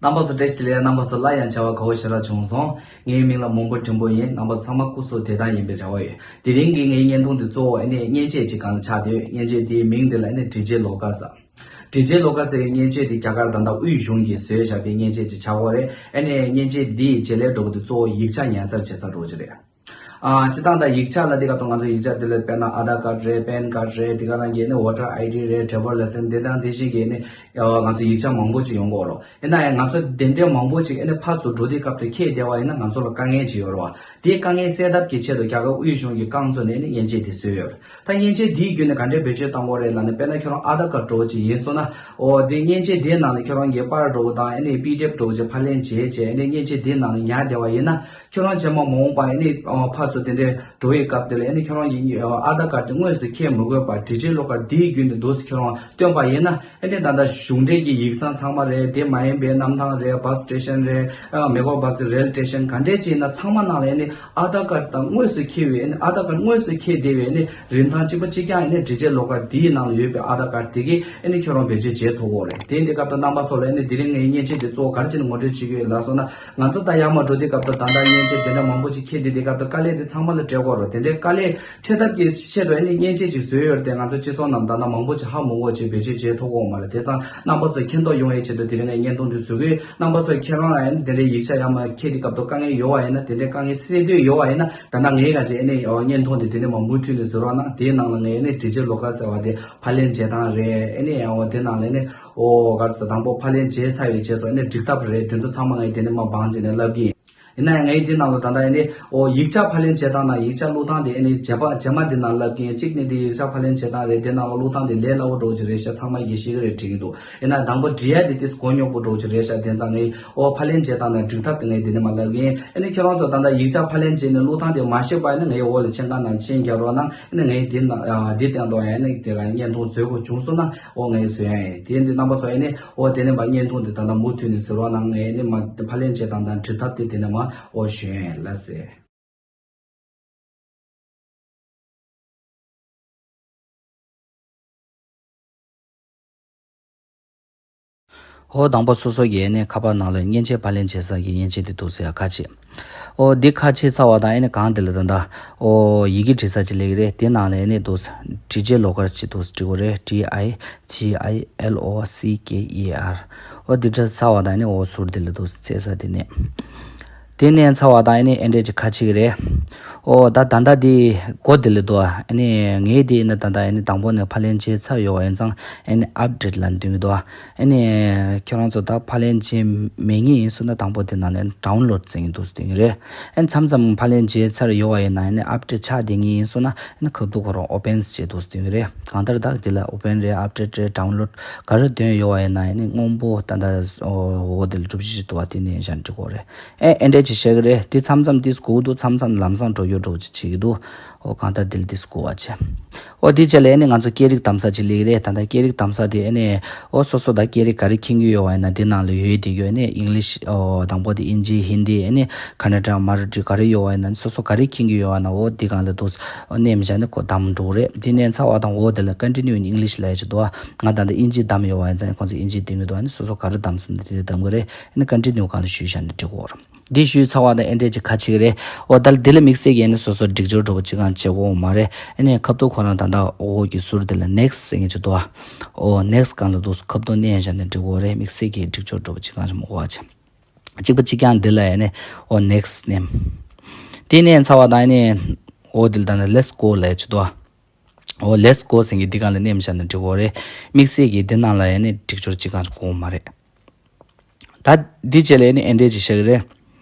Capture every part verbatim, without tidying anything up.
རྣམ་པ་ཚོ་བཀྲ་ཤིས་བདེ་ལེགས། རྣམ་པ་ཚོ་སླར་ཡང་མཇལ་བར་དགའ་བོ་ཞེ་དྲག་བྱུང་སོང་། ངའི་མིང་ལ་མོན་པོ་འབྲིང་པོ་ཡིན། རྣམ་པ་ཚང་མ་སྐུ་གཟུགས་བདེ་ཐང་ཡིན་པའི་རེ་བ་ཡོད། དེ་རིང་གི་ངའི་བརྙན་ཐུང་འདི་གཙོ་བོ་ཨ་ནི་མཉེན་ཆས་ཅིག་སྒང་ལ་ཆགས་བསྡད་ཡོད། མཉེན་ཆས་དེའི་མིང་དེ་ལ་ཨ་ནི་ཌི་ཇེ་ལོ་ཀ་ཟེར། ཌི་ཇེ་ལོ་ཀ་ཟེར་བའི་མཉེན་ཆས་དེ་རྒྱ་གར་ད་ལྟ་དབུས་གཞུང་གིས་བཟོས་བཞག་པའི་མཉེན་ཆས་ཅིག་ཆགས་ཀྱི་ཡོད་རེད། ཨ་ནི་མཉེན་ཆས་འདིའི་བྱེད་ལས་འགྲོ་གི་འདི་གཙོ་བོ་ཡིག་ཆ་ཉར་སར་བྱེད་ས་འགྲོ་གི་རེད། ཨ། སྤྱིར་བཏང་ད་ཡིག་ཆ་ལབ་དུས་སྐབས་དུ་ང་ཚོ་ཡིག་ཆ་དེ་ལ་དཔེར་ན་ཨ་དྷར་ཀར་རེད། པན་ཀར་རེད། དེ་ག་རང་གི་ནི་ཝོ་ཊར་ཨའི་ཌི་རེད། ཌྲའི་ཝར་ལའི་སེན་སི་དེ་དང་དེ་བཞིན་གྱི་ནི་ང་ཚོ་ཡིག་ཆ་མང་པོ་ཅིག་ཡོང་གི་ཡོད་རེད། ཡིན་ན་ཡང་ང་ཚོ་དེ་འདྲའི་མང་པོ་ཅིག་ཨ་ནི་ཕར་ཚུར་འགྲོ་དུས་སྐབས་དུ་ཁྱེར་བསྡད་པ་ཡིན་ན་ང་ཚོ་ལ་དཀའ་ངལ་ཅིག་ཡོད་རེད་བ། དེའི་དཀའ་ངལ་སེལ་ཐབས་ཀྱི་ཆེད་དུ་རྒྱ་གར་དབུས་གཞུང་གིས་རྐང་བཙུགས་ནས་ནི་མཉེན་ཆས་དེ་བཟོས་ཡོད་རེད། ད་མཉེན་ཆས་དེའི་བརྒྱུད་ནས་ག་འདྲའི་བེད་སྤྱོད་གཏོང་དགོས་རེད་ལབ་ན། དཔེར་ན་ཁྱོད་རང་ཨ་དྷར་ཀར་འདྲ་བོ་ཅིག་ཡིན་སོང་ན། འོ་དེ་མཉེན་ཆས་དེའི་ནང་ལ་ཁྱོད་རང་གི་པར་འདྲ་བོ་དང་ཨ་ནི་པི་ཌི་ཨེཕ་འདྲ་བོ་ཅིག་ཕབ་ལེན་བྱས་བྱས་ཨ་ནི་མཉེན་ཆས་དེའི་ནང་ལ་ཉར་བསྡད་པ་ཡིན་ན། ཁྱོད་རང་རྗེས་མ་མ་འོངས་པ་ཨ་ནི་ཨ་ཕར་ཚུར་དེ་འདྲའི་འགྲོ་བའི་སྐབས་དེ་ལ་ཨ་ནི་ཁྱོད་རང་གི་ཨ་དྷར་ཀར་དེ་དངོས་སུ་འཁྱེར་མི་དགོས་པར་ཌི་ཇི་ལོ་ཀར་དེའི་བརྒྱུད་ནས་འདུག་སེ་ཁྱོད་རང་བཏོན་པ་ཡིན་ན། ཨ་ནི་ད་ལྟ་གཞུང་འབྲེལ་གྱི་ཡིག་ཚང་ཚང་མ་རེད། དེ་མ་ཡིན་པའི་གནམ་ཐང་རེད། བྷ་སི་སི་ཊེ་ཤན་རེད། ཨ་མེ་གོ་བྷ་སི་རེལ་ཝེ་སི་ཊེ་ཤན་ག་འདྲས་ཅིག་ཡིན་ན་ཚང་མ་ནང་ལ་ཨ་ནི་ཨ་དྷར་ཀར་དང་དངོས་སུ་འཁྱེར་བའི་ཨ་ནི་ཨ་དྷར་ཀར་དངོས་སུ་འཁྱེར་བསྡད་པའི་ཨ་ནི་རིན་ཐང་གཅིག་པ་གཅིག་རྐྱང་ཨ་ནི་ཌི་ཇི་ལོ་ཀར་དེའི་ནང་ལ་ཡོད་པའི་ཨ་དྷར་ཀར་དེ་གིས་ཨ་ནི་ཁྱོད་རང་བེད་སྤྱོད་བྱེད་ཐུབ་ཀྱི་ཡོད་རེད། དེ་འདི་སྐབས་དུ་རྣམ་པ་ཚོ་ལ་ཨ་ནི་དེ་རིང་ངའི་མཉེན་ཆས་དེ་གཙོ་བོ་ག་རེ་བྱས་ནས་ངོ་སྤྲོད་བྱེད་ཀྱི་ཡོད་ལབ་སོང་ན། ང་ཚོ་ད་ཡར་མར་འགྲོ་དུས་སྐབས་དུ་ད་ལྟ་མཉེན་ཆས་དེ་འདྲ་མང་པོ་ཅིག་འཁྱེར་བསྡད་དུས་སྐབས་དུ་དཀའ་ལས་དེ་ཚང་མ་ལ་འཕྲད་ཀྱི་ཡོད་རེད། དེ་འདྲའི་དཀའ་ལས་འཕྲད་ཐབས་ཀྱི་ཆེད་དུ་ཨ་ནི་མཉེན་ཆས་ཅིག་བཟོས་ཡོད་རེད་དེ། ང་ཚོ་སྤྱི་ཚོགས་ནང་ད་ལྟ་མང་པོ་ཅིག་ཧ་མ་གོ་བ་ཅིག་བེད་སྤྱོད་བྱེད་ཐུབ་ཀྱི་ཡོད་མ་རེད། དེ་ཙང་རྣམ་པ་ཚོས་མཁྱེན་རྟོགས་ཡོང་ཡའི་ཆེད་དུ་དེ་རིང་ངས་བརྙན་ཐུང་འདི་བཟོ་གི་ཡོད། རྣམ་པ་ཚོས་ཁྱེད་རང་ལ་ཨ་ནི་དེ་འདྲའི་ཡིག་ཆ་ཡར་མར་འཁྱེར་དུས་སྐབས་དུ་དཀའ་ངལ་ཡོད་པ་ཡིན་ན། དེ་འདྲའི་དཀའ་ངལ་སེལ་འདོད་ཡོད་པ་ཡིན་ན། ད་ལྟ་ངས་ག་ཅིག་ཨ་ནི་བརྙན་ཐུང་འདི་དེ་ནས་མར་མུ་མཐུད་ནས་བཟོ་རོགས་གནང་། དེའི་ནང་ལ་ངས་ཨ་ནི་ཌི་ཇི་ལོ་ཀར་ཟེར་བ་དེ་ཕབ་ལེན་བྱེད་སྟངས་རེད། ཨ་ནི་ཡང་འོ་དེ་ནང་ལ་ཨ་ནི་འོ་ག་རེ་ཟེར། དང་པོ་ཕབ་ལེན་བྱས་ཚར་བའི་རྗེས་སུ་ཨ་ནི་སྒྲིག་ཐབས་རེད། དེ་ཚོ་ཚང་མ་ངས་དེ་ནས་མར་བང་བྱས་ནས་ལབ་ཀྱི་ཡིན། ཡིན་ན་ཡང་ངས་འདི་ནང་ལ་ད་ལྟ་ཨ་ནི་འོ་ཡིག་ཆ་ཕབ་ལེན་བྱེད་སྟངས་དང་ཡིག་ཆ་བླུག་སྟངས་དེ་ཨ་ནི་རྗེས་མ་རྗེས་མ་འདི་ནང་ལབ་ཀྱི་ཡིན། གཅིག་ནི་འདི་ཡིག་ཆ་ཕབ་ལེན་བྱེད་སྟངས་རེད། དེ་ནང་ལ་བླུག་སྟངས་དེ་ལས་སླ་བོ་འདྲ་བོ་ཅིག་རེད་ཤག་ཚང་མ་ཡིད་ཆེས་ཀྱི་རེད་དྲན་གྱི་འདུག་ཡིན་ན་དང་པོ་འབྲི་ཡ་དེ་ཏིས་མགོ་རྙོག་པོ་འདྲ་བོ་ཅིག་རེད་ཤག་དེ་ཙང་ངས་འོ་ཕབ་ལེན་བྱེད་སྟངས་དང་སྒྲིག་ཐབས་དེ་ངས་འདི་ནས་མར་ལབ་ཀྱི་ཡིན། ཨ་ནི་ཁྱེད་རང་ཚོ་ད་ལྟ་ཡིག་ཆ་ཕབ་ལེན་བྱས་ནས་བླུག་སྟངས་དེ་མ་ཤེས་པ་ཡིན་ན་ངའི་འོག་ལ་མཆན་ཁ་ནང་མཆན་རྒྱག་རོགས་གནང་། ཨ་ནི་ངས་འདི་ནང་འདི་སྟེང་དུ་ཡང་ཨ་ནི་དེ་ག་བརྙན་ཐུང་བཟོ་དགོས་བྱུང་སོང་ན་འོ་ངས་བཟོ་ཡ་ཡིན། དེ་འདི་རྣམ་པ་ཚོ་ཨ་ནི་འོ་དེ་ནས་མར་བརྙན་ཐུང་འདི་ད་ལྟ་མུ་མཐུད་ནས་བཟོ་རོགས་གནང་། ངས་ཨ་ནི་མར་ཕབ་ལེན་བྱེད་སྟངས་དང་སྒྲིག་ཐབས་དེ་དེ་ནས་མར་འོ་ཞུ་ཡ་ཡིན། ལགས་སེ། ཨོ་དང་པོ་སོ་སོ་གི་ནི་ཁ་པར་ནང་ལ་མཉེན་ཆས་ཕབ་ལེན་བྱེད་ས་གི་མཉེན་ཆས་དེ་འདུག་ཟེར་ཡ་ཁ་ཕྱེ། ཨོ་འདི་ཁ་ཕྱེ་ཚར་བ་དང་ཨེ་ནི་གང་དེ་ལ་ད་ལྟ་ཨོ་ཡི་གེ་འབྲི་ས་ཅིག་སླེབས་ཀྱི་རེད། དེ་ནང་ལ་ཨེ་ནི་འདུག་ཌི་ཇེ་ལོ་ཀར་ཅིག་འདུག་འབྲི་དགོས་རེད། ཌི་ཨའི་ཇི་ཨའི་ཨེལ་ཨོ་སི་ཀེ་ཨི་ཨར། ཨོ་འདི་འབྲི་ཚར་བ་དང་ཨེ་ནི་ཨོ་ཟུར་དེ་ལ་འདུག་བཙལ་ས་དེ་ནས། དེ་ནས་ཚར་བ་དང་ཨེ་ནི་ཨེ་འདྲས་ཅིག་ཁ་ཕྱེ་གི་རེད། ཨོ་ད་ད་ལྟ་འདི་སྒོ་དེ་ལ་འདུག་ཨ་ནི་ངས་འདི་ཨེ་ནི་ད་ལྟ་ཨེ་ནི་དང་པོ་ནས་ཕབ་ལེན་བྱས་ཚར་ཡོད་པ་ཡིན་ཙང་ཨེ་ནི་ཨབ་ཌེཊ་ལབ་འདུག་གི་འདུག་ཨ་ནི་ཁྱོད་རང་ཚོ་ད་ཕབ་ལེན་བྱས་མེད་ངེས་ཡིན་སོང་ན་དང་པོ་དེ་ནང་ནས་ཌའུན་ལོཌ་ཟེར་གྱི་འདུག་ཟེར་གྱི་རེད། ཨེ་མཚམས་མཚམས་ཕབ་ལེན་བྱས་ཚར་ཡོད་པ་ཡིན་ན་ཨེ་ནི་ཨབ་ཌེཊ་ཆགས་བསྡད་ངེས་ཡིན་སོང་ན་ཨེ་ནི་ཁ་ཐུག་ཁོ་རང་ཨོ་པེན་ཟེར་འདུག་ཟེར་གྱི་རེད། གང་ལྟར་ད་འདི་ལ་ཨོ་པེན་རེད། ཨབ་ཌེཊ་རེད། ཌའུན་ལོཌ་ག་རེ་འདོན་ཡོད་པ་ཡིན་ན་ཨེ་ནི་སྔོན་པོ་ད་ལྟ་འོ་འདི་ལ་གྲུ་བཞི་ཞིག་འདུག་པ་དེ་ནས་བཞག་འགྲིག་གི་རེད། ཨེ་ཨེ་འདྲས་ཅིག་བཤད་གི་རེད། དེ་མཚམས་མཚམས་དེ་སྒུག་འདུག་མཚམས་མཚམས་ལམ་སང་འགྲོ་རྒྱུ་འདྲ་བོ་ཅིག་བྱེད་ཀྱི་འདུག་ཨོ་གང་ལྟར་དེ་ལ་དེ་སྒུག་པ་བྱེད། ཨོ་དེ་རྗེས་ལ་ཨེ་ནི་ང་ཚོ་སྐད་རིགས་གདམ་ས་ཅིག་སླེབས་ཀྱི་རེད། ད་ལྟ་སྐད་རིགས་གདམ་ས་དེ་ཨེ་ནི་ཨོ་སོ་སོ་ད་སྐད་རིགས་ག་རེ་མཁྱེན་གྱི་ཡོད་པ་ཡིན་ན་དེ་ནང་ལ་ཡོད་དེ་ཡོད། ཨེ་ནི་ཨིང་ལིཤ་ཨོ་དང་པོ་དེ་ཨིན་ཇི་ཧིན་དི་ཨེ་ནི་ཁ་ན་ཌ་མ་ར་ཊི་ག་རེ་ཡོད་པ་ཡིན་ན་སོ་སོ་ག་རེ་མཁྱེན་གྱི་ཡོད་པ་ན་ཨོ་དེ་སྒང་ལ་འདུག་ཨོ་མནན་བཞག་ནས་ཁོ་གདམ་འགྲོ་གི་རེད། དེ་ནས་ཚར་བ་དང་ཨོ་དེ་ལ་Continue in English ལབ་ཡ་ཅིག་འདུག་ང་ད་ལྟ་ཨིན་ཇི་གདམ་ཡོད་པ་ཡིན་ཙང་ཁོང་ཚོ་ཨིན་ཇི་འདོན་གྱི་འདུག་ཨ་ནི་སོ་སོ་ག་རེ་གདམ་སོང་ན་དེ་གདམ་གྱི་རེད། ཨ་ནི་Continue སྒང་ལ་ཞུས་བཞག་ན་འགྲིག་གི་རེད། འདི་ཞུས་ཚར་བ་དང་ཨེ་འདྲས་ཅིག་ཁ་ཕྱེ་གི་རེད། ཨོ་ད་འདི་ལ་དམིགས་བསལ་གྱི་ཨ་ནི་སོ་སོ་སྒྲིག་སྦྱོར་འདྲ་པོ་ཅིག་ཀྱང་བྱེད་དགོས་མ་རེད། ཨ་ནི་ཁ་ཐུག་ཁོ་རང་ད་ལྟ་འོག་གི་ཟུར་དེ་ལ་Next ཟེར་མཁན་ཅིག་འདུག་ཨོ་Next སྒང་ལ་འདུག་ཁ་ཐུག་མནན་བཞག་ན་འགྲིག་གི་རེད། དམིགས་བསལ་གྱི་སྒྲིག་སྦྱོར་འདྲ་པོ་ཅིག་ཀྱང་བྱེད་མ་དགོས་པ་བྱེད། གཅིག་པ་གཅིག་རྐྱང་འདི་ལ་ཨ་ནི་ཨོ་Next མནན། དེ་མནན་ཚར་བ་དང་ཨ་ནི་ཨོ་འདི་ལ་ད་ནི་Let's Go ལབ་ཡ་ཅིག་འདུག་ཨོ་Let's Go ཟེར་མཁན་འདི་སྒང་ལ་མནན་བཞག་ན་འགྲིག་གི་རེད། དམིགས་བསལ་གྱི་འདི་ནང་ལ་ཨ་ནི་སྒྲིག་སྦྱོར་ཅིག་ཀྱང་དགོས་མ་རེད། ད་འདི་རྗེས་ལ་ཨ་ནི་ཨེ་འདྲས་ཅིག་བཤད་གི་རེད།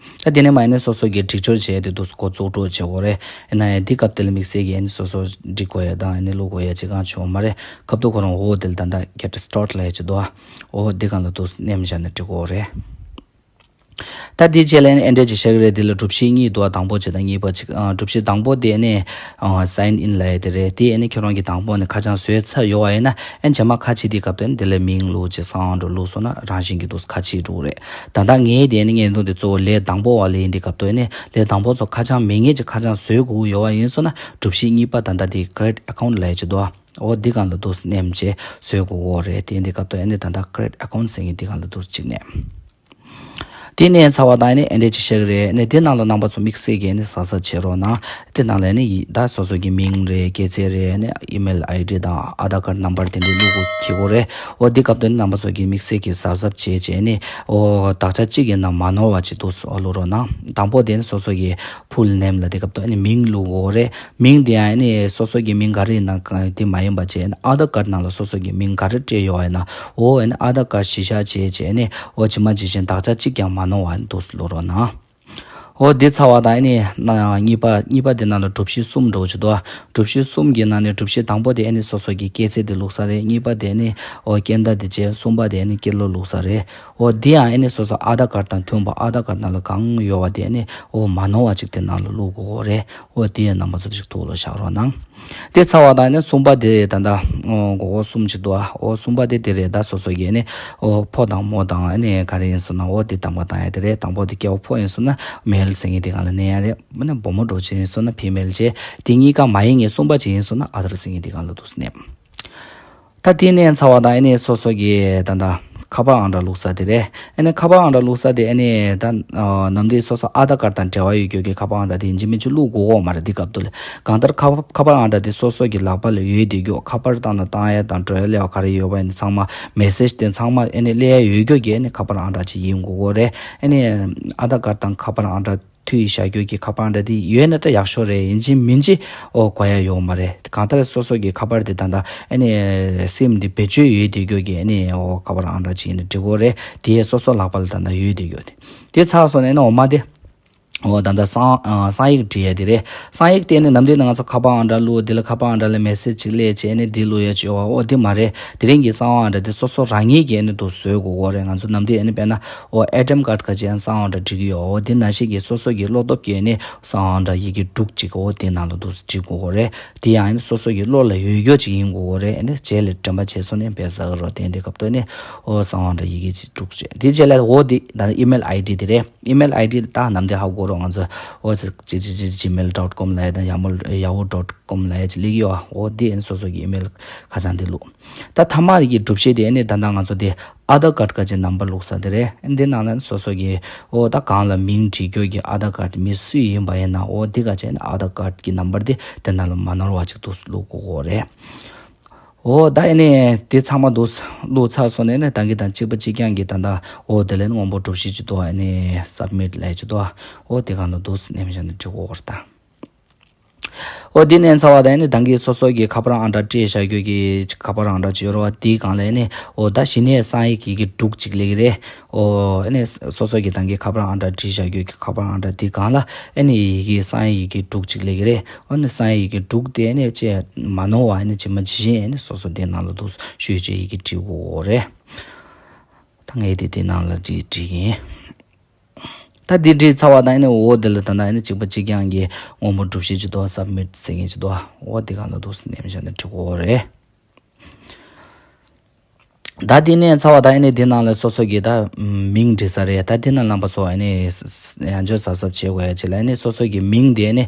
ད་དེ་ནས་མར་ཨ་ནི་སོ་སོ་གི་སྒྲིག་སྦྱོར་བྱས་ཏེ་འདུག་འགོ་བཙུགས་འགྲོ་བྱེད་དགོས་རེད། ཨ་ནི་འདི་སྐབས་དེ་ལ་དམིགས་བསལ་གྱི་ཨ་ནི་སོ་སོ་སྒྲིག་དགོས་ཡ་དང་ཨ་ནི་བླུག་དགོས་ཡ་ཅིག་ཀྱང་བྱུང་མ་རེད། ཁ་ཐུག་ཁོ་རང་འོ་དེ་ལ་ད་ལྟ་Get Start ལབ་ཡ་ཅིག་འདུག་ཨ་འོ་འདི་སྒང་ལ་འདུག་མནན་བཞག་ན་འགྲིག་གི་རེད། ད་འདི་རྗེས་ལ་ཨ་ནི་ཨེ་འདྲས་ཅིག་བཤད་གི་རེད། འདི་ལ་གྲུ་བཞི་གཉིས་འདུག་ཨ་དང་པོ་ཅིག་དང་གཉིས་པ་ཅིག་ཨ་གྲུ་བཞི་དང་པོ་དེ་ཨ་ནི་ཨ་Sign In ལབ་ཡ་དེ་རེད། དེ་ཨ་ནི་ཁྱོད་རང་གི་དང་པོ་ནས་ཁ་བྱང་བཟོས་ཚར་ཡོད་པ་ཡིན་ན་ཨ་ནི་རྗེས་མ་ཁ་ཕྱེ་དུས་སྐབས་དུ་ཨ་ནི་དེ་ལ་མིང་བླུགས་ཅིག་སང་འགྲོ་བླུགས་སོང་ན་རང་བཞིན་གྱིས་འདུག་ཁ་ཕྱེ་འགྲོ་གི་རེད། ད་ལྟ་ངའི་དེ་ཨ་ནི་བརྙན་ཐུང་དེ་གཙོ་བོ་ལས་དང་པོ་བ་ལས་ཡིན་དུས་སྐབས་དུ་ཨ་ནི་ལས་དང་པོ་ཚོ་ཁ་བྱང་མེད་མཁན་ཅིག་ཁ་བྱང་བཟོས་དགོས་ཀྱི་ཡོད་པ་ཡིན་སོང་ན་གྲུ་བཞི་གཉིས་པ་ད་ལྟ་དེ་Create Account ལབ་ཡ་ཅིག་འདུག་ཨ། འོ་འདི་སྒང་ལ་འདུག་མནན་བྱས་བཟོས་དགོས་ཀྱི་རེད། དེ་ཡིན་དུས་སྐབས་དུ་ཨ་ནི་ད་ལྟ་Create Account ཟེར་མཁན་འདི་སྒང་ལ་འདུག་གཅིག་མནན། དེ་ནས་ཚར་བ་དང་ཨ་ནི་ཨེ་འདྲས་ཅིག་བཤད་གི་རེད། ཨ་ནི་དེ་ནང་ལ་རྣམ་པ་ཚོ་དམིགས་བསལ་གྱི་ཨ་ནི་གཟབ་གཟབ་བྱེད་རོགས་གནང་། དེ་ནང་ལ་ཨ་ནི་ཡི་ད་སོ་སོ་གི་མིང་རེད། སྐྱེས་ཚེས་རེད། ཨ་ནི་ཨི་མེལ་ཨའི་ཌི་དང་ཨ་དྷར་ཀར་ནམ་བར་དེ་འདྲས་བླུག་དགོས་ཀྱི་རེད། འོ་དེ་སྐབས་དུ་ཨ་ནི་རྣམ་པ་ཚོ་གི་དམིགས་བསལ་གྱི་གཟབ་གཟབ་བྱེད་བྱས་ཨ་ནི་འོ་དག་ཆ་གཅིག་ཡིན་ན་མ་ནོར་བ་ཅིག་འདུག་སེ་འོ་བླུག་རོགས་གནང་། དང་པོ་དེ་ཨ་ནི་སོ་སོ་གི་ཕུལ་ནེམ་ལ་དེ་སྐབས་དུ་ཨ་ནི་མིང་བླུག་དགོས་རེད། མིང་དེ་ཡང་ཨ་ནི་སོ་སོ་གི་མིང་ག་རེ་ཡིན་ན་ག་དེ་མ་ཡིན་པ་བྱས་ཨ་ནི་ཨ་དྷར་ཀར་ནང་ལ་སོ་སོ་གི་མིང་ག་རེ་སྤྲད་ཡོད་པ་ཡིན་ན་འོ་ཨ་ནི་ཨ་དྷར་ཀར་གཞི་བཞག་བྱས་བྱས་ཨ་ནི་འོ་ཇི་མ་ཇི་བཞིན་དག་ཆ་གཅིག་ཀྱང་མ་ནོར་བ་འདུག་སེ་བླུག་རོགས་གནང་། འོ་དེ་ཚར་བ་དང་ཨ་ནི་ན་གཉིས་པ་གཉིས་པ་དེ་ནང་ལ་སྒྲུབ་གཞི་གསུམ་འདྲ་བོ་ཅིག་འདུག་ཨ། སྒྲུབ་གཞི་གསུམ་གྱི་ནང་ནས་སྒྲུབ་གཞི་དང་པོ་དེ་ཨ་ནི་སོ་སོ་གི་སྐྱེས་ཚེས་དེ་བླུག་ས་རེད། གཉིས་པ་དེ་ཨ་ནི་འོ་སྐྱེས་ཟླ་དེ་བྱས། གསུམ་པ་དེ་ཨ་ནི་སྐྱེས་ལོ་བླུག་ས་རེད། འོ་དེ་ཡང་ཨ་ནི་སོ་སོ་ཨ་དྷར་ཀར་དང་མཐུན་པ་ཨ་དྷར་ཀར་ནང་ལ་གང་ཡོད་པ་དེ་ཨ་ནི་འོ་མ་ནོར་བ་ཅིག་དེ་ནང་ལ་བླུག་དགོས་རེད། འོ་དེ་ཡང་རྣམ་པ་ཚོ་ཅིག་ཐུགས་ལ་བཞག་རོགས་གནང་། དེ་ཚར་བ་དང་ནི་གསུམ་པ་དེ་ད་ལྟ་ཨོ་མགོ་སྐོར་གསུམ་ཅིག་འདུག་ཨ། ཨོ་གསུམ་པ་དེ་དེ་རེད། ད་སོ་སོ་གི་ནི་ཨོ་ཕོ་དང་མོ་དང་ཨ་ནི་ག་རེ་ཡིན་སོང་ན་ཨོ་དེ་དང་པོ་དང་ཡ་དེ་རེད། དང་པོ་དེ་སྐྱེ་བོ་ཕོ་ཡིན་སོང་ན་མེལ་ཟེར་མཁན་དེ་སྒང་ལ་གནས་ཡ་རེད། ཨ་ནི་བུ་མོ་འདྲ་བོ་ཅིག་ཡིན་སོང་ན་ཕི་མེལ་བྱས། དེ་གཉིས་ཀ་མ་ཡིན་མཁན་གསུམ་པ་ཅིག་ཡིན་སོང་ན་ཨ་དྷར་ཟེར་མཁན་དེ་སྒང་ལ་འདུག་སེ་གནས། ད་དེ་ནས་ཚར་བ་དང་ཨ་ནི་སོ་སོ་གི་ད་ལྟ་ཁ་པར་ཨང་གྲངས་བླུག་ས་དེ་རེད། ཨ་ནི་ཁ་པར་ཨང་གྲངས་བླུག་ས་དེ་ཨ་ནི་ད་ཨ་ནམ་དུས་སོ་སོ་ཨ་དྷར་ཀར་དང་འབྲེལ་བ་ཡོད་རྒྱུ་གི་ཁ་པར་ཨང་གྲངས་དེ་ཡིན་གཅིག་མིན་གཅིག་བླུག་དགོས་ཀྱི་ཡོད་མ་རེད། དེ་སྐབས་དུ་ལ་གང་ལྟར་ཁ་པར་ཁ་པར་ཨང་གྲངས་དེ་སོ་སོ་གི་ལག་པ་ལ་ཡོད་བསྡད་རྒྱུ། ཁ་པར་བཏང་ན་བཏང་ཡ་དང་འགྲོ་ཡ་སླེབས་ཡ་ག་རེ་ཡོད་པ་ཡིན་ན་ཚང་མ་མེ་སེ་ཇི་དེ་ཚང་མ་ཨ་ནི་སླེབས་ཡ་ཡོད་རྒྱུ་གི་ཨ་ནི་ཁ་པར་ཨང་གྲངས་ཅིག་ཡིན་དགོས་ཀྱི་རེད། ཨ་ནི་ཨ་དྷར་ཀར་དང་ཁ་པར་ཨང་གྲངས་མཐུད་བཞག་རྒྱུ་གི་ཁ་པར་འདྲ་དེ་ཡོད་ན་ད་ཡག་ཤོས་རེད། ཡིན་གཅིག་མིན་གཅིག་ཨོ་དགོས་ཡ་ཡོད་མ་རེད། གང་ལྟར་སོ་སོ་གི་ཁ་པར་དེ་ད་ལྟ་ཨ་ནི་སིམ་དེ་བེད་སྤྱོད་ཡོད་བསྡད་རྒྱུ་གི་ཨ་ནི་ཨོ་ཁ་པར་ཨང་གྲངས་ཅིག་ཡིན་ན་འགྲིག་གི་རེད། དེ་སོ་སོ་ལག་པ་ལ་ད་ལྟ་ཡོད་བསྡད་རྒྱུ་དེ། དེ་ཚར་སོང་ནས་ཨ་ནི་འོ་མ་དེ་ཨོ་ད་ལྟ་གསང་ཨ་གསང་ཡིག་བྲིས་ཡ་དེ་རེད། གསང་ཡིག་དེ་ནི་ནམ་དུས་ནས་ང་ཚོ་ཁ་པར་ཨང་གྲངས་བླུགས། དེ་ལ་ཁ་པར་ཨང་གྲངས་ལ་མེ་སེ་ཇི་ཅིག་སླེབས་བྱས་ཨ་ནི་དེ་བླུགས་ཡ་ཅིག་ཡོད་པ་ཨོ་དེ་མ་རེད། དེ་རིང་གི་གསང་བ་ཨང་གྲངས་དེ་སོ་སོ་རང་ཉིད་ཀྱིས་ཨ་ནི་འདུག་བཟོ་དགོས་ཀྱི་རེད། ང་ཚོ་ནམ་དུས་ཨ་ནི་དཔེར་ན་ཨོ་ཨེ་ཊི་ཨེམ་ཀཱཌ་ཁ་ཅིག་ཨ་ནི་གསང་བ་ཨང་གྲངས་སྒྲིག་གི་ཡོད། ཨོ་དེ་ནང་བཞིན་གྱི་སོ་སོ་གི་བློ་སྟོབས་ཀྱིས་ཨ་ནི་གསང་བ་ཨང་གྲངས་ཡི་གེ་དྲུག་ཅིག་ཨོ་དེ་ནང་ལ་འདུག་སྒྲིག་དགོས་ཀྱི་རེད། དེ་ཡང་ཨ་ནི་སོ་སོ་གི་བློ་ལ་ཡོད་རྒྱུ་ཅིག་ཡིན་དགོས་ཀྱི་རེད། ཨ་ནི་རྗེས་ལ་དྲན་པ་བྱས་སོང་ནས་དཔེ་ཟ་གི་རོགས། དེ་འདི་སྐབས་དུ་ཨ་ནི་ཨོ་གསང་བ་ཨང་གྲངས་ཡི་གེ་ཅིག་དྲུག་རེད། དེ་རྗེས་ལ་ཨོ་དེ་ད་ཨི་མེལ་ཨའི་ཌི་དེ་རེད། ཨི་མེལ་ཨའི་ཌི་ད་ནམ་དུས་ཧ་གོ་རོགས། ང་ཚོ་ཨོ་ཅི་ཅི་ཅི་ཇི་མེལ་ཌོཊ་ཀོམ་ལབ་ཡ་དང་ཡ་མོ་ཡ་ཧུ་ཌོཊ་ཀོམ་ལབ་ཡ་ཅིག་སླེབས་ཀྱི་ཡོད། ཨོ་དེ་ཨ་ནི་སོ་སོ་གི་ཨི་མེལ་ཁ་བྱང་དེ་བླུགས། ད་མཐའ་མ་གི་སྒྲུབ་བྱེད་དེ་ཨ་ནི་ད་ལྟ་ང་ཚོ་དེ་ཨ་དྷར་ཀཱཌ་ཁ་ཅིག་ནམ་བར་བླུགས་ས་དེ་རེད། ཨ་ནི་དེ་ནང་ལ་ཨ་ནི་སོ་སོ་གི་ཨོ་ད་གང་ལ་མིང་བྲིས་རྒྱུ་གི་ཨ་དྷར་ཀཱཌ་མི་སུ་ཡིན་པ་ཡིན་ན་ཨོ་དེ་ག་ཅིག་ཨ་ནི་ཨ་དྷར་ཀཱཌ་གི་ནམ་བར་དེ་དེ་ནང་ལ་མ་ནོར་བ་ཅིག་འདུག་སེ་བླུག་དགོས་ཀྱི་རེད། ཨོ་ད་ཨ་ནི་དེ་ཚང་མ་འདུག་སེ་བླུགས་ཚར་སོང་ནས་ཨ་ནི་ད་གིན་དང་གཅིག་པ་གཅིག་རྐྱང་གི་ད་ལྟ་ཨོ་དེ་ལ་ཨ་ནི་སྔོན་པོ་སྒྲུབ་བྱེད་ཅིག་འདུག་ཨ་ནི་སབ་མིཊ་ལབ་ཡ་ཅིག་འདུག་ཨོ་དེ་གང་ལ་འདུག་སེ་ནེམ་བཞག་ནས་བྲིས་དགོས་ཀྱི་རེད་ད། ཨོ་དེ་ནས་ཚར་བ་དང་ཨ་ནི་ད་གིན་སོ་སོ་གི་ཁ་པར་ཨང་གྲངས་བྲིས་བཞག་རྒྱུ་གི་ཁ་པར་ཨང་གྲངས་ཅིག་ཡོད་རེད་པ། དེའི་སྒང་ལ་ཨ་ནི་ཨོ་ད་གཞི་ནས་གསང་ཡིག་ཡི་གེ་དྲུག་ཅིག་སླེབས་ཀྱི་རེད། ཨོ་ཨ་ནི་སོ་སོ་གི་ད་གིན་ཁ་པར་ཨང་གྲངས་བྲིས་བཞག་རྒྱུ་གི་ཁ་པར་ཨང་གྲངས་དེའི་སྒང་ལ་ཨ་ནི་ཡི་གེ་གསང་ཡིག་ཡི་གེ་དྲུག་ཅིག་སླེབས་ཀྱི་རེད། ཨོ་ཨ་ནི་གསང་ཡིག་ཡི་གེ་དྲུག་དེ་ཨ་ནི་ཅེས་མ་ནོར་བ་ཨ་ནི་ཇི་མ་ཇི་བཞིན་ཨ་ནི་སོ་སོ་དེའི་ནང་ལ་འདུག་སེ་ཤོད་བྱས་ཡི་གེ་བྲིས་དགོས་ཀྱི་རེད། ད་ངས་དེ་དེའི་ནང་ལ་བྲིས་བྲིས་ཡིན། ད་འདི་བྲིས་ཚར་བ་དང་ཨ་ནི་འོ་དེ་ལ་ད་ལྟ་ཨ་ནི་གཅིག་པ་གཅིག་རྐྱང་གི་སྔོན་པོ་སྒྲུབ་བྱེད་ཅིག་འདུག་སབ་མིཊ་ཟེར་མཁན་ཅིག་འདུག་འོ་དེ་སྒང་ལ་འདུག་སེ་ནེམ་བཞག་ནས་བྲིས་དགོས་རེད། ད་འདི་ནས་ཚར་བ་དང་ཨ་ནི་འདི་ནང་ལ་སོ་སོ་གི་ད་མིང་བྲིས་ས་རེད། ད་འདི་ནང་རྣམ་པ་ཚོ་ཨ་ནི་ཡང་བསྐྱར་གཟབ་གཟབ་བྱེད་དགོས་ཡ་ཅིག་ལ་ཨ་ནི་སོ་སོ་གི་མིང་དེ་ཨ་ནི་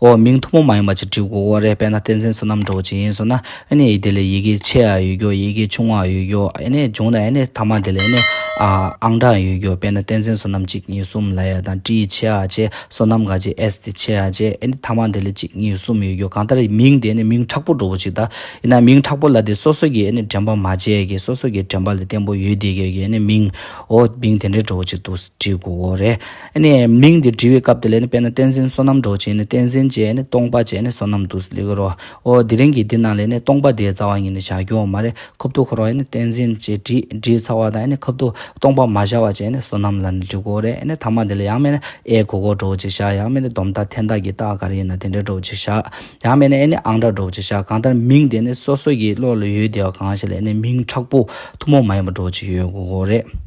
འོ་མིང་ཐུན་མོང་མ་ཡིན་པ་ཅིག་བྲིས་དགོས་རེད། དཔེར་ན་བསྟན་འཛིན་བསོད་ནམས་འདྲ་བོ་ཅིག་ཡིན་སོང་ན། ཨ་ནི་དེ་ལ་ཡི་གེ་ཆེ་བ་ཡོད་རྒྱུ། ཡི་གེ་ཆུང་བ་ཡོད་རྒྱུ། ཨ་ནི་བྱུང་ན་ཨ་ནི་མཐའ་མ་དེ་ལ་ཨ་ནི་ཨ་ཨང་གྲངས་ཡོད་རྒྱུ། དཔེར་ན་བསྟན་འཛིན་བསོད་ནམས་གཅིག་གཉིས་གསུམ་ལབ་ཡ་དང་ཏྲི་ཆེ་བ་བྱས། བསོད་ནམས་ག་ཅིག་ཨེས་དེ་ཆེ་བ་བྱས། ཨ་ནི་མཐའ་མ་དེ་ལ་གཅིག་གཉིས་གསུམ་ཡོད་རྒྱུ། གང་ལྟར་མིང་དེ་ཨ་ནི་མིང་མཁྲེགས་པོ་འདྲ་བོ་ཅིག་ད་ཡིན་ན་མིང་མཁྲེགས་པོ་ལབ་དེ་སོ་སོ་གི་ཨ་ནི་དྲན་པ་མ་བརྗེད་ཀྱི་སོ་སོ་གི་དྲན་པ་ལ་བརྟན་པོ་ཡོད་བསྡད་ཀྱི་ཨ་ནི་མིང་འོ་མིང་དེ་འདྲའི་འདྲ་བོ་ཅིག་འདུག་སེ་བྲིས་དགོས་རེད། ཨ་ནི་མིང་འདི་བྲིས་པའི་སྐབས་དེ་ལ་ཨ་ནི་དཔེར་ན་བསྟན་འཛིན་བསོད་ནམས་འདྲ་བོ་བྱས་ནས་བསྟན་འཛིན་བྱས་ནས་སྟོང་པ་བྱས་ནས་བསོད་ནམས་འདུག་སེ་སླེབས་ཀྱི་རེད་པ། ཨོ་དེ་རིང་གི་འདི་ནང་ལ་ཨ་ནི་སྟོང་པ་དེ་རྩ་བ་ཉིད་ནས་བཞག་རྒྱུ་ཡོད་མ་རེད། ཁ་ཐུག་ཁོ་རང་ཨ་ནི་བསྟན་འཛིན་བྱས་བྲིས་བྲིས་ཚར་བ་དང་ཨ་ནི་ཁ་ཐུག་སྟོང་པ་མ་བཞག་པ་བྱས་ནས་བསོད་ནམས་ལབ་ནས་འབྲི་དགོས་རེད། ཨ་ནི་མཐའ་མ་དེ་ལ་ཡང་མིན་ན་ཨེ་གོ་གོ་འདྲ་བོ་ཅིག་བཞག་ཡང་མིན་ན་སྡོམ་རྟགས་འཐེན་རྟགས་ཀྱི་རྟགས་ག་རེ་ཡིན་ན་དེ་འདྲ་འདྲ་བོ་ཅིག་བཞག་ཡང་མིན་ན་ཨ་ནི་ཨང་གྲངས་འདྲ་བོ་ཅིག་བཞག་གང་ལྟར་མིང་དེ་ནི་སོ་སོ་གི་བློ་ལ་ཡོད་བསྡད་པ་གང་ཞིག་ལ་ཨ་ནི་མིང་མཁྲེགས་པོ་ཐུན་མོང་མ་ཡིན་པ་འདྲ་བོ་ཅིག་ཡོད་དགོས་ཀྱི་རེད།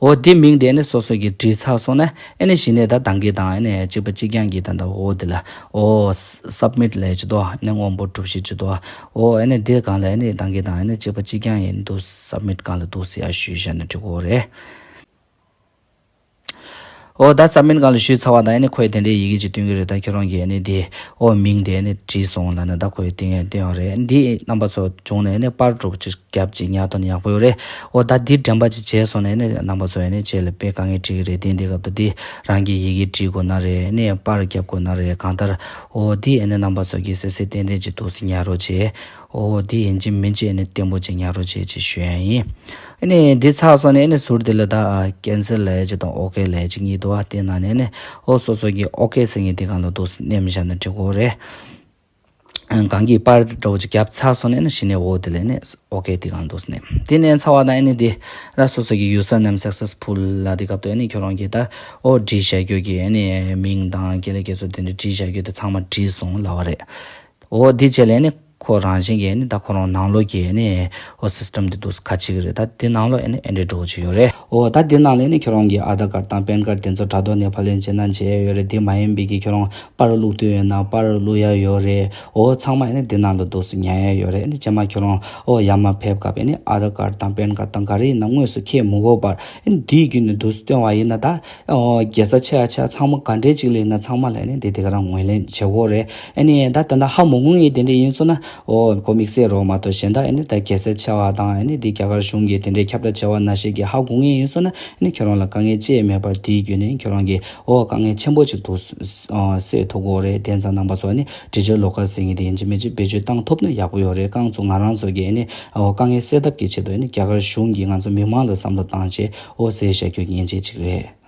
འོ་དེ་མིང་དེ་ནི་སོ་སོ་གིས་བྲིས་ཚར་སོང་ན་ཨ་ནི་གཞི་ནས་ད་ད་གིན་དང་ཨ་ནི་གཅིག་པ་གཅིག་རྐྱང་གི་ད་ད་འོ་དེ་ལ་འོ་སབ་མིཊ་ལབ་ཡ་ཅིག་འདུག་ཨ་ནི་སྔོན་པོ་སྒྲུབ་བྱེད་ཅིག་འདུག་འོ་ཨ་ནི་དེ་སྒང་ལ་ཨ་ནི་ད་གིན་དང་ཨ་ནི་གཅིག་པ་གཅིག་རྐྱང་ཡིན་འདུག་སབ་མིཊ་སྒང་ལ་འདུག་ཟེར་ཡ་ཞུས་བཞག་ན་འགྲིག་གི་རེད། ཨོ་ད་ས་མིན་གང་ལ་ཞུས་ཚར་བ་དང་ཨ་ནི་ཁོས་དེ་འདྲའི་ཡི་གེ་ཅིག་སྟོན་གྱི་རེད། ད་ཁྱོད་རང་གིས་ཨ་ནི་དེ་ཨོ་མིང་དེ་ཨ་ནི་བྲིས་སོང་ལབ་ནས་ད་ཁོས་སྟོན་ཡ་སྟོན་ཡོད་རེད། འདི་རྣམ་པ་ཚོ་བྱུང་ནས་ཨ་ནི་པར་དྲུག་ཅིག་རྒྱབ་ཅིག་ཉར་ཐོག་ནས་ཡག་པོ་ཡོད་རེད། ཨོ་ད་འདི་དྲན་པ་ཅིག་བརྗེད་སོང་ནས་ཨ་ནི་རྣམ་པ་ཚོ་ཨ་ནི་རྗེས་ལ་དཔེ་དཀའ་ངལ་འཕྲད་ཀྱི་རེད། དེ་འདི་སྐབས་དུ་འདི་རང་གིས་ཡི་གེ་བྲིས་དགོས་ན་རེད། ཨ་ནི་པར་རྒྱབ་དགོས་ན་རེད། གང་ལྟར་ཨོ་འདི་ཨ་ནི་རྣམ་པ་ཚོ་གིས་གསལ་གསལ་ཏན་ཏན་ཅིག་འདུག་སེ་ཉར་རོགས་བྱེད། ཨོ་འདི་ཡིན་གཅིག་མིན་གཅིག་ཨ་ནི་བརྟན་པོ་ཅིག་ཉར་རོགས་བྱེད་ཅེས་ཞུ་ཡ་ཡིན། ཨ་ནི་འདི་ཚར་སོང་ནས་ཨ་ནི་ཟུར་དེ་ལ་ད་ཀེན་སལ་ལབ་ཡ་ཅིག་དང་ཨོ་ཀེ་ལབ་ཡ་ཅིག་གཉིས་འདུག་བ། དེ་ནང་ནས་ཨ་ནི་ཨོ་སོ་སོ་གི་ཨོ་ཀེ་ཟེར་མཁན་དེ་སྒང་ལ་འདུག་སེ་མནན་བཞག་ན་འགྲིག་གི་རེད། གང་གི་པར་འདྲ་བོ་ཅིག་བརྒྱབ་ཚར་སོང་ནས་ཨ་ནི་གཞི་ནས་ཨོ་དེ་ལ་ཨ་ནི་ཨོ་ཀེ་དེ་སྒང་འདུག་སེ་མནན། དེ་མནན་ཚར་བ་དང་ཨ་ནི་དེ་ད་སོ་སོ་གི་ཡུ་སར་ནེམ་སག་སེ་སི་ཕུལ་ལབ་དེ་སྐབས་དུ་ཨ་ནི་ཁྱོད་རང་གི་ད་ཨོ་བྲིས་བཞག་རྒྱུ་གི་ཨ་ནི་མིང་དང་དགེ་ལས་དགེ་ཚོགས་དེ་འདྲ་བྲིས་བཞག་རྒྱུ་དེ་ཚང་མ་བྲིས་སོང་ལབ་པ་རེད། ཨོ་འདི་བྱས་ལས་ནི་ཁོ་རང་བཞིན་གྱིས་ནི་ད་ཁོ་རང་ནང་ལོགས་ཀྱི་ནི་ཨོ་སི་སི་ཊེམ་འདི་འདུག་སེ་ཁ་ཕྱེ་གི་རེད། ད་འདི་ནང་ལོགས་ནི་ཨེ་འདྲའི་འདྲ་བོ་ཅིག་ཡོད་རེད། ཨོ་ད་འདི་ནང་ལ་ནི་ཁྱོད་རང་གི་ཨ་དྷར་ཀར་དང་པན་ཀར་དེ་ཚོ་དྲ་ཐོག་ནས་ཕབ་ལེན་བྱེད་ན་བྱེད་ཡ་ཡོད་རེད། འདི་མ་ཡིན་པའི་གི་ཁྱོད་རང་པར་བླུག་འདོད་ཡོད་ན་པར་བླུག་ཡ་ཡོད་རེད། ཨོ་ཚང་མ་ནི་འདི་ནང་ལ་འདུག་སེ་ཉར་ཡ་ཡོད་རེད། ནི་རྗེས་མ་ཁྱོད་རང་ཨོ་ཡར་མར་ཕེབས་སྐབས་ནི་ཨ་དྷར་ཀར་དང་པན་ཀར་དང་ག་རེ་ཡིན་ན་དངོས་སུ་འཁྱེར་མི་དགོས་པར་ནི་འདིའི་བརྒྱུད་ནས་འདུག་སེ་སྟོན་པ་ཡིན་ན་ད། ཨོ་རྒྱལ་ས་ཆེ་ཡ་ཆེ་ཚང་མ་ག་འདྲས་ཅིག་ལ་ཡིན་ན་ཚང་མ་ལ་ནི་དེ་དེ་ག་རང་ངོས་ལེན་བྱེད་དགོས་རེད། ཨ་ནི་ད་ད་ལྟ་ཧ་མ་གོ་མཁན་དེ་འདྲས་ཡིན་སོང་ན་ཨོ་དགོས་དམིགས་བསལ་རོགས་མ་གཏོགས་གཞན་དག་ཨ་ནི་ད་རྒྱལ་ས་ཆེ་བ་དང་ཨ་ནི་དེ་རྒྱ་གར་གཞུང་གིས་དེ་འདྲས་ཁྱབ་བསྒྲགས་བྱས་པ་ནང་བཞིན་གྱི་ཧ་གོ་མཁན་ཡིན་སོང་ན་ཨ་ནི་ཁྱོད་རང་ལ་དཀའ་ངལ་ཅི་ཡང་མེད་པར་དེའི་བརྒྱུད་ནས་ཁྱོད་རང་གི་ཨོ་དཀའ་ངལ་ཆེན་པོ་ཅིག་འདུག་སེལ་ཐུབ་ཀྱི་རེད། དེ་ཙང་རྣམ་པ་ཚོ་ཨ་ནི་འབྲི་བརྗོད་ལོགས་ཀ་ཟེར་མཁན་དེ་ཡིན་གཅིག་མིན་གཅིག་བེད་སྤྱོད་བཏང་ཐུབ་ན་ཡག་པོ་ཡོད་རེད། རྐང་ཚོ་ང་རང་ཚོ་གི་ཨ་ནི་ཨོ་དཀའ་ངལ་སེལ་ཐབས་ཀྱི་ཆེད་དུ་ཨ་ནི་རྒྱ་གར་གཞུང་གིས་ང་ཚོ་མི་མང་ལ་བསམ་བློ་བཏང་བྱས། ཨོ་ཟེར་བཤད་རྒྱུ་ཉན་ཆེ་ཅིག་རེད།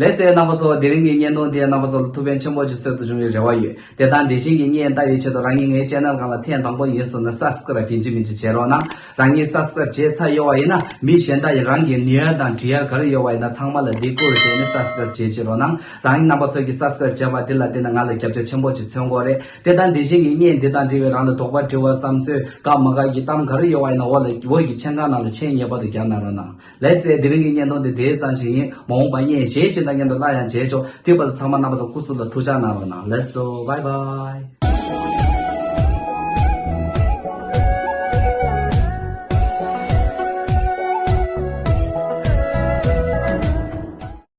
ལགས་སེ་རྣམ་པ་ཚོ། དེ་རིང་གི་བརྙན་ཐུང་འདིས་རྣམ་པ་ཚོ་ལ་ཐུགས་ཕན་ཆེན་པོ་ཅིག་གསོས་ཐུབ་བྱུང་བའི་རེ་བ་ཡོད། དེ་དང་དེ་བཞིན་གྱི་བརྙན་ལྟ་བའི་ཆེད་དུ་རང་ཉིད་ངའི་ཆེ་ནལ་སྒང་ལ་ཐེངས་དང་པོ་ཡིན་སོང་ན་སབ་སི་ཀ་རབ་ཡིན་གཅིག་མིན་གཅིག་བྱེད་རོགས་གནང་། རང་ཉིད་སབ་སི་ཀ་རབ་བྱས་ཚར་ཡོད་པ་ཡིན་ན་མི་གཞན་དག་ཡིས་རང་གི་ནུས་པ་དང་འབྲི་ཡ་ག་རེ་ཡོད་པ་ཡིན་ན་ཚང་མ་ལ་འདི་བསྐུར་བྱས་ནས་སབ་སི་ཀ་རབ་བྱེད་བྱེད་རོགས་གནང་། རང་ཉིད་རྣམ་པ་ཚོ་གིས་སབ་སི་ཀ་རབ་བྱས་པ་འདི་ལ་བརྟེན་ནས་ང་ལ་རྒྱབ་སྐྱོར་ཆེན་པོ་ཅིག་མཚོན་གྱི་རེད། དེ་དང་དེ་བཞིན་གྱི་བརྙན་འདི་དང་འབྲེལ་བའི་རང་ལ་དོགས་པ་དྲི་བ་བསམ་ཚུལ་དགའ་མ་དགའ་གི་གཏམ་ག་རེ་ཡོད་པ་ཡིན་ན་འོག་ལ་འོག་གི་མཆན་ཁང་ནང་ལ་མཆན་ངེས་པར་དུ་རྒྱག་གནང་རོགས་གནང་། ལགས་སེ། དེ་རིང་གི་བརྙན་ཐུང་འདི་དེའི་ཙམ་ཞིག་ཡིན། མ་འོངས་པ་བརྙན་གཞན་ཞིག་དང་མཉམ་དུ་སླར་ཡང་མཇལ་ཆོག་དེ་བར་ཚང་མ་རྣམ་པ་ཚོ་སྐུ་གཟུགས་ལ་ཐུགས་ཅག་གནང་རོགས་གནང་། ལགས་སོ། བྷའི་བྷའི།